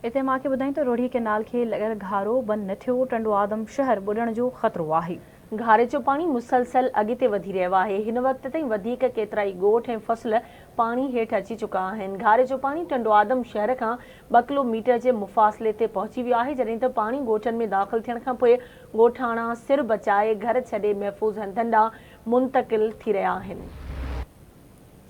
اتي مان کي ٻڌائين ته روهڙي ڪئنال کي لڳل گهارو بند نه ٿيو، ٽنڊو آدم شهر ٻڏڻ جو خطرو آهي. گهاري جو پاڻي مسلسل اڳتي وڌي رهيو آهي، هن وقت تائين وڌيڪ ڪيترائي ڳوٺ ۽ فصل پاڻي هيٺ اچي چڪا آهن. گهاري جو پاڻي ٽنڊو آدم شهر کان ٻه ڪلو ميٽر جي مفاصلي تي پهچي ويو آهي، جڏهن ته پاڻي ڳوٺن ۾ داخل ٿيڻ کانپوء ڳوٺاڻا سر بچائي گهر ڇڏي محفوظ هنڌن ڏانهن منتقل ٿي رهيا آهن.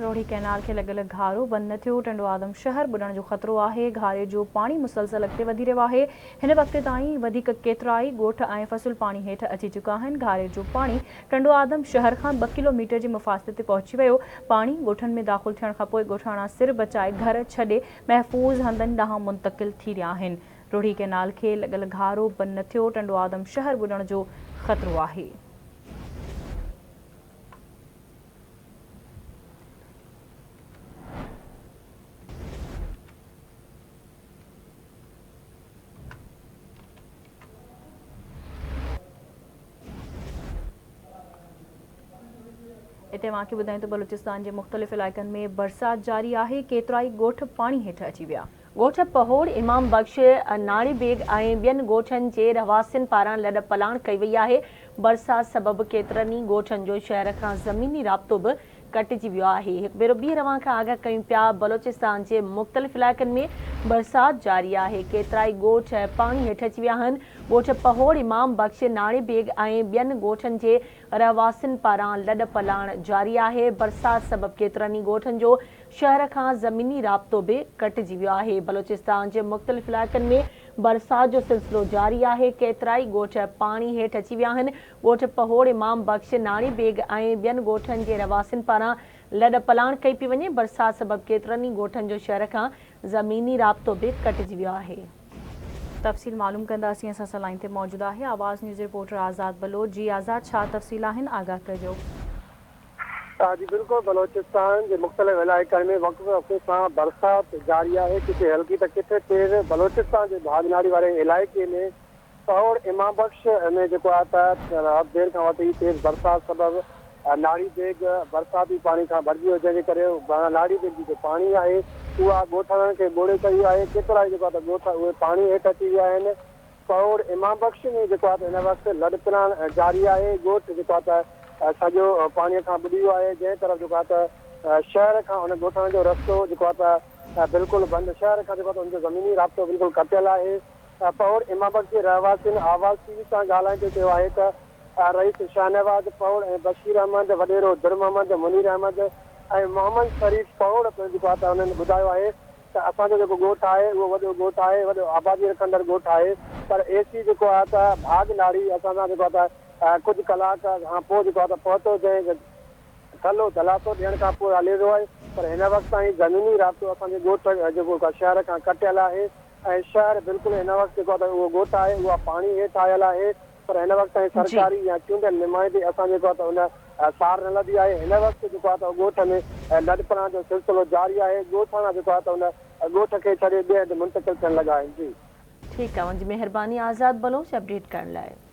روهڙي ڪئنال کي لڳل گهارو بند نه ٿيو، ٽنڊو آدم شهر ٻڏڻ جو خطرو آهي، گهاري جو پاڻي مسلسل اڳتي وڌي رهيو آهي، هن وقت تائين وڌيڪ ڪيترائي ڳوٺ ۽ فصل پاڻي هيٺ اچي چڪا آهن، گهاري جو پاڻي ٽنڊو آدم شهر کان ٻه ڪلو ميٽر جي مفاصلي تي پهچي ويو، پاڻي ڳوٺن ۾ داخل ٿيڻ کانپوء ڳوٺاڻا سر بچائي گهر ڇڏي محفوظ هنڌن ڏانهن منتقل ٿي رهيا آهن، روهڙي ڪئنال کي لڳل گهارو بند نه ٿيو، ٽنڊو آدم شهر ٻڏڻ جو خطرو آهي. اتي اوهان کي ٻڌايون ته بلوچستان جي مختلف علائقن ۾ برسات جاري آهي، ڪيترائي ڳوٺ پاڻي هيٺ اچي ويا. ڳوٺ پهوڙ، امام بخش، ناڙي بيگ ۽ ٻين ڳوٺن جي رهواسين پاران لڏ پلاڻ ڪئي وئي آهي، برسات سبب ڪيترن ئي ڳوٺن جو شهر کان زميني رابطو به ڪٽجي ويو آهي. هڪ ڀيرو ٻيهر اوهان کان آگاهه ڪيون پيا بلوچستان جي مختلف علائقن ۾ برسات جاري آهي، ڪيترائي ڳوٺ پاڻي هيٺ اچي ويا آهن، ڳوٺ پهوڙ، امام بخش، ناڙي بيگ ۽ ٻين ڳوٺن جي رهواسين پاران لڏ پلاڻ جاري آهي، برسات سبب ڪيترن ئي ڳوٺن جو شهر کان زميني رابطو به ڪٽجي ويو آهي، بلوچستان جي مختلف علائقن ۾ برسات جو سلسلو جاري آهي، ڪيترائي ڳوٺ پاڻي هيٺ اچي ويا آهن، ڳوٺ پهوڙ، امام بخش، ناڻي بيگ ۽ ٻين ڳوٺن جي رهواسين پاران لڏ پلاڻ ڪئي پئي وڃي، برسات سبب ڪيترن ئي ڳوٺن جو شهر کان زميني رابطو به ڪٽجي ويو آهي. تفصيل معلوم ڪنداسين اسان سان لائين تي موجود آهي آواز نيوز رپورٽر آزاد بلوچ جي آزاد ڇا تفصيل آهن آگاهه ڪجو. جي بلڪل بلوچستان جي مختلف علائقن ۾ وقفي وقفي سان برسات جاري آهي ڪٿي هلڪي ته ڪٿي تيز بلوچستان جي ڀاڳناڙي واري علائقي ۾ پهوڙ امام بخش ۾ جيڪو آهي ته رات دير کان وٺي تيز برسات سبب ناڙي بيگ برساتي پاڻي کان ڀرجي ويو جنهن جي ڪري ناڙي بيگ جي جو پاڻي آهي اها ڳوٺاڻن کي ٻوڙي ڇڏيو آهي ڪيترائي جيڪو آهي ته ڳوٺ اهي پاڻي هيٺ اچي ويا آهن پهوڙ امام بخش ۾ جيڪو آهي ته هن وقت لڏپلاڻ جاري آهي، ڳوٺ جيڪو آهي ته سڄو پاڻي کان ٻڏي ويو آهي، جنهن طرف جيڪو آهي ته شهر کان ان ڳوٺاڻن جو رستو جيڪو آهي ته بلڪل بند شهر کان جيڪو آهي ته ان جو زميني رابطو بلڪل ڪٽيل آهي. پهوڙ امام بخش جي رهواسين آواز ٽي وي سان ڳالهائيندي چيو آهي ته رئيس شاهنواز پهوڙ ۽ بشير احمد، وڏيرو در محمد، منير احمد ۽ محمد شريف پهوڙ پڻ جيڪو آهي ته انهن ٻڌايو آهي ته اسان جو جيڪو ڳوٺ آهي اهو وڏو ڳوٺ آهي وڏو آبادي رکندڙ ڳوٺ آهي پر اي سي جيڪو آهي ته ڀاڳ ناڙي اسان سان جيڪو آهي ته ڪجهه ڪلاڪ کان پوء جيڪو آهي ته پهتو جنهن ٿلهو دلاسو ڏيڻ کان پوء هلي ويو آهي پر هن وقت تائين زميني رابطو اسان جي ڳوٺ جيڪو شهر کان ڪٽيل آهي ۽ شهر بلڪل هن وقت جيڪو آهي ته اهو ڳوٺ آهي اها پاڻي هيٺ آيل آهي پر هن وقت تائين سرڪاري يا چونڊيل نمائندي اسان جيڪو آهي ته ان سار نه لڌي آهي هن وقت جيڪو آهي ته ڳوٺ ۾ لڏپلاڻ جو سلسلو جاري آهي ڳوٺاڻا جيڪو آهي ته ان ڳوٺ کي ڇڏي ٻئي هنڌ منتقل ٿيڻ لڳا آهن جي. ٺيڪ آ اوهان جي مهرباني آزاد بلوچ اپڊيٽ ڪرڻ لاء.